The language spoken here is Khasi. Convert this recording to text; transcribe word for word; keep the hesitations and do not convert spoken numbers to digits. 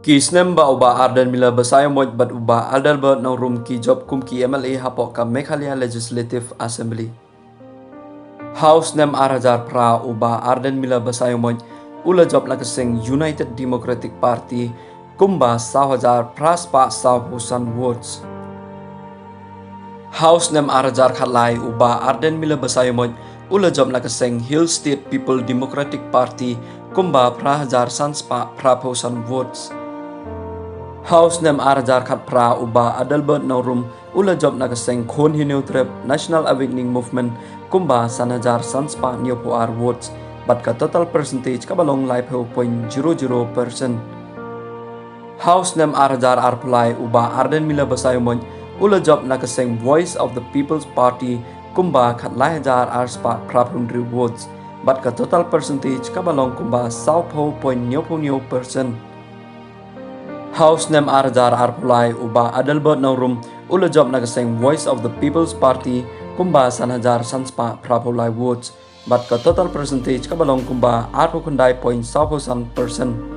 Ki snem ba u Bah Ardent Miller Basaiawmoit bad u Bah Adelbert Nongrum ki jop kum ki M L A hapoh ka Meghalaya Legislative Assembly. Ha u snem ar hajar phra u Bah Ardent Miller Basaiawmoit u la jop na ka seng United Democratic Party kumba saw hajar phra spah saw phew san votes. Ha u snem ar hajar khatlai u Bah Ardent Miller Basaiawmoit u la jop na ka seng Hill State People Democratic Party kumba phra hajar san spah phra phew san votes. Ha u snem ar hajar khatphra u Bah Adelbert Nongrum u la jop na ka seng Khun Hynñiewtrep National Awakening Movement kumba san hajar san spah hynñiewphew ar votes, bad ka total percentage kaba long laiphew point zero zero percent. Ha u snem ar hajar arphew lai u Bah Ardent Miller Basaiawmoit u la jop na ka seng Voice of the People's Party kumba khatlai hajar ar spah phraphew hynriew votes, bad ka total percentage kaba long kumba sawphew point hynñiewphew hynñiew percent. Ha u snem ar hajar arphew lai u Bah Adelbert Nongrum u la jop na ka seng Voice of the People's Party kumba san hajar san spah phraphew lai votes, bad ka total percentage kaba long kumba arphew khyndai point sawphew san percent.